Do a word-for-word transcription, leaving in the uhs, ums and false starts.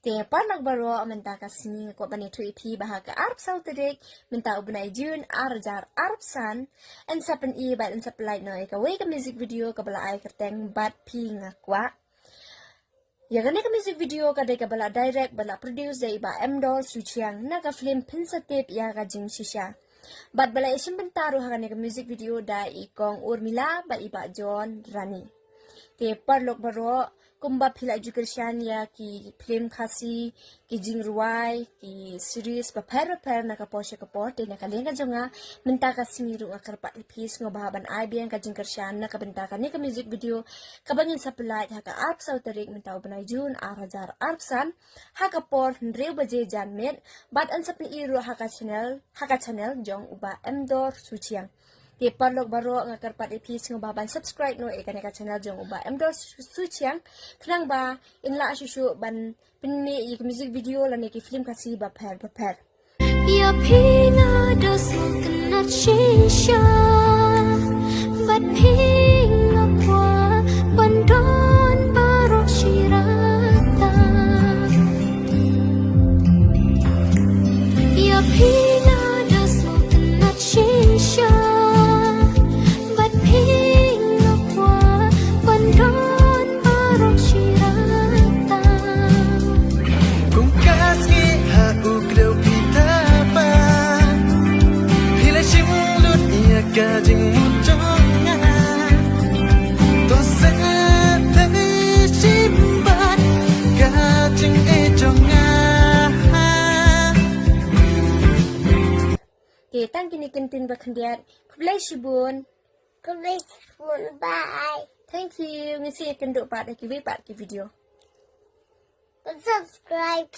Te paralok baroh, mynta ka sngi nga kwah ban ïathuh ïa phi ba ha ka arphew saw tarik mynta u bnai June ar hajar arphew san, yn sa pyni bad yn sa pynlait noh ïa kawei ka music video kaba la ai kyrteng Bad Phi Nga Kwah. Ïa kane ka music video ka dei kaba la direct bad la produce da i Bah Emdor Suchiang na ka film Phin Sa Tip Ïa Ka Jingshisha. Bad ba la ïashim bynta ruh ha kane ka music video da i Kong Urmila bad i Bah John Rani. Te paralok baroh, kumba phi la ju kyrshan ïa ki film Khasi, ki jingrwai, ki series bapher bapher na ka por sha ka por, te na ka liang ka jong nga mynta ka sngi ruh nga kyrpad ïa phi sngewbha ban ai biang ka jingkyrshan na ka bynta kane ka music video kaba ngin sa pynlait ha ka arphew saw tarik mynta u bnai June ar hajar arphew san ha ka por hynriew baje janmiet, bad yn sa pyni ruh ha ka channel, ha ka channel jong u Bah Emdor Suchiang. Te paralok baroh, nga kyrpad ïa phi sngewbha ban subscribe noh ïa kane ka channel jong u Bah Emdor Su-, Suchiang, khnang ba yn lah shuh shuh ban pyni ïa ki music video lane ki film Khasi bapher bapher. Ïa phi nga da sngewtynnat shisha, bad phi nga kwah ban don baroh shi rta. Ïa phi nga da sngewtynnat shisha, bad phi nga kwah ban don baroh shi rta. Kum ka sngi ha u kdew phi taba, phi la shim lut ïa ka jingmut jong nga. To sa thei shim bad ka jingïeit jong nga. Te tang kine ki ktien ba khyndiat. Khublei shibun. Khublei shibun. Bye. Thank you. Ngin sa ïakynduh pat ha kiwei pat ki video. Subscribe.